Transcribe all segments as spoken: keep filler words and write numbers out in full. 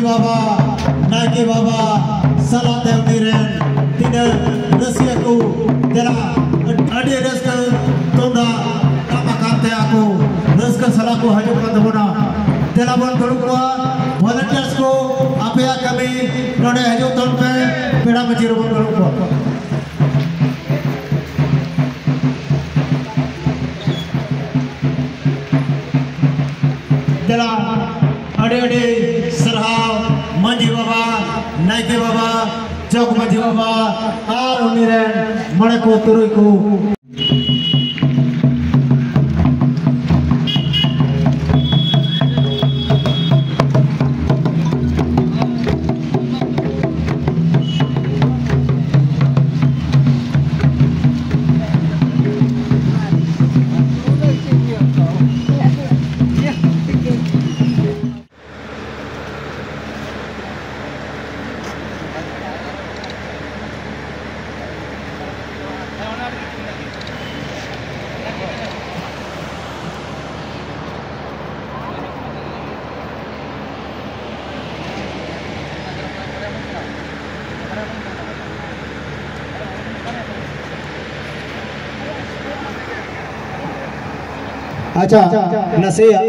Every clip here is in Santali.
ᱵᱟᱵᱟ, ᱱᱟᱭᱠᱮ ᱵᱟᱵᱟ ᱥᱟᱞᱟᱜ ᱛᱮ ᱩᱱᱤ ᱨᱮᱱ ᱛᱤᱱᱟᱹᱜ ᱨᱟᱹᱥᱤᱭᱟᱹ ᱠᱚ, ᱫᱮᱞᱟ, ᱟᱹᱰᱤ ᱨᱟᱹᱥᱠᱟᱹ ᱛᱩᱢᱫᱟᱜ ᱴᱟᱢᱟᱠ ᱟᱛᱮ ᱟᱠᱚ ᱨᱟᱹᱥᱠᱟᱹ ᱥᱟᱞᱟᱜ ᱠᱚ ᱦᱤᱡᱩᱜ ᱠᱟᱱ ᱛᱟᱵᱚᱱᱟ᱾ ᱫᱮᱞᱟ ᱵᱚᱱ ᱫᱩᱲᱩᱵ ᱠᱚᱣᱟ, volunteers ᱠᱚ, ᱟᱯᱮᱭᱟᱜ ᱠᱟᱹᱢᱤ ᱱᱚᱰᱮ ᱦᱤᱡᱩᱜ ᱛᱟᱵᱚᱱ ᱯᱮ, ᱯᱮᱲᱟ ᱢᱟᱹᱡᱷᱤ ᱨᱮᱵᱚᱱ ᱫᱩᱲᱩᱵ ᱠᱚᱣᱟ᱾ ᱫᱮᱞᱟ, ᱟᱹᱰᱤ ᱟᱹᱰᱤ ᱥᱟᱨᱦᱟᱣ ᱢᱟᱹᱡᱷᱤ ᱵᱟᱵᱟ, ᱱᱟᱭᱠᱮ ᱵᱟᱵᱟ, ᱡᱚᱜᱽ ᱢᱟᱹᱡᱷᱤ ᱵᱟᱵᱟ ᱟᱨ ᱩᱱᱤ ᱨᱮᱱ ᱢᱚᱬᱮ ᱠᱚ ᱛᱩᱨᱩᱭ ᱠᱚ᱾ ᱟᱪᱪᱷᱟ, ᱱᱟᱥᱮᱭᱟᱜ᱾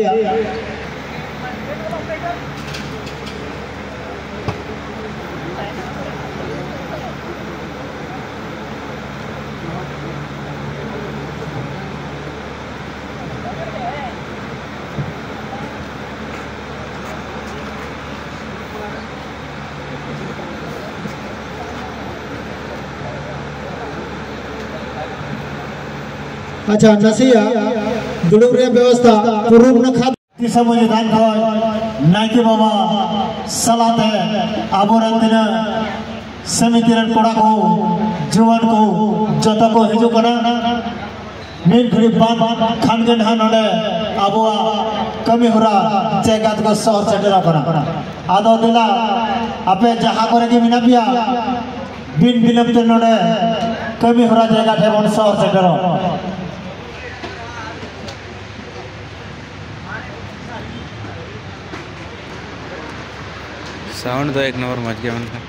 ᱟᱪᱪᱷᱟ, ᱱᱟᱥᱮᱭᱟᱜ ᱫᱩᱲᱩᱵ ᱨᱮᱭᱟᱜ ᱵᱮᱵᱚᱥᱛᱷᱟ ᱯᱩᱨᱩᱵ ᱱᱟᱠᱷᱟ᱾ ᱫᱤᱥᱚᱢ ᱢᱟᱹᱡᱷᱤ ᱛᱷᱟᱱ ᱠᱷᱚᱱ ᱱᱟᱭᱠᱮ ᱵᱟᱵᱟ ᱥᱟᱞᱟᱜ ᱛᱮ ᱟᱵᱚᱨᱮᱱ ᱛᱤᱱᱟᱹᱜ ᱥᱚᱢᱤᱛᱤ ᱨᱮᱱ ᱠᱚᱲᱟ ᱠᱚ, ᱡᱩᱣᱟᱹᱱ ᱠᱚ, ᱡᱚᱛᱚ ᱠᱚ ᱦᱤᱡᱩᱜ ᱠᱟᱱᱟ᱾ ᱢᱤᱫ ᱜᱷᱟᱹᱲᱤᱡ ᱵᱟᱫ ᱠᱷᱟᱱ ᱜᱮ ᱱᱟᱦᱟᱜ ᱱᱚᱰᱮ ᱟᱵᱚᱣᱟᱜ ᱠᱟᱹᱢᱤ ᱦᱚᱨᱟ ᱡᱟᱭᱜᱟ ᱛᱮᱠᱚ ᱥᱚᱦᱚᱨ ᱥᱮᱴᱮᱨᱚᱜ ᱠᱟᱱᱟ᱾ ᱟᱫᱚ ᱫᱮᱞᱟ, ᱟᱯᱮ ᱡᱟᱦᱟᱸ ᱠᱚᱨᱮ ᱜᱮ ᱢᱮᱱᱟᱜ ᱯᱮᱭᱟ, ᱵᱤᱱ ᱵᱤᱞᱚᱢ ᱛᱮ ᱱᱚᱰᱮ ᱠᱟᱹᱢᱤ ᱦᱚᱨᱟ ᱡᱟᱭᱜᱟ ᱴᱷᱮᱱ ᱵᱚᱱ ᱥᱚᱦᱚᱨ ᱥᱮᱴᱮᱨᱚᱜ᱾ ᱥᱟᱣᱩᱱᱰ ᱫᱚ ᱮᱠ ᱱᱚᱢᱵᱚᱨ ᱢᱚᱡᱽ ᱜᱮ ᱢᱮᱱᱟᱜᱼᱟ᱾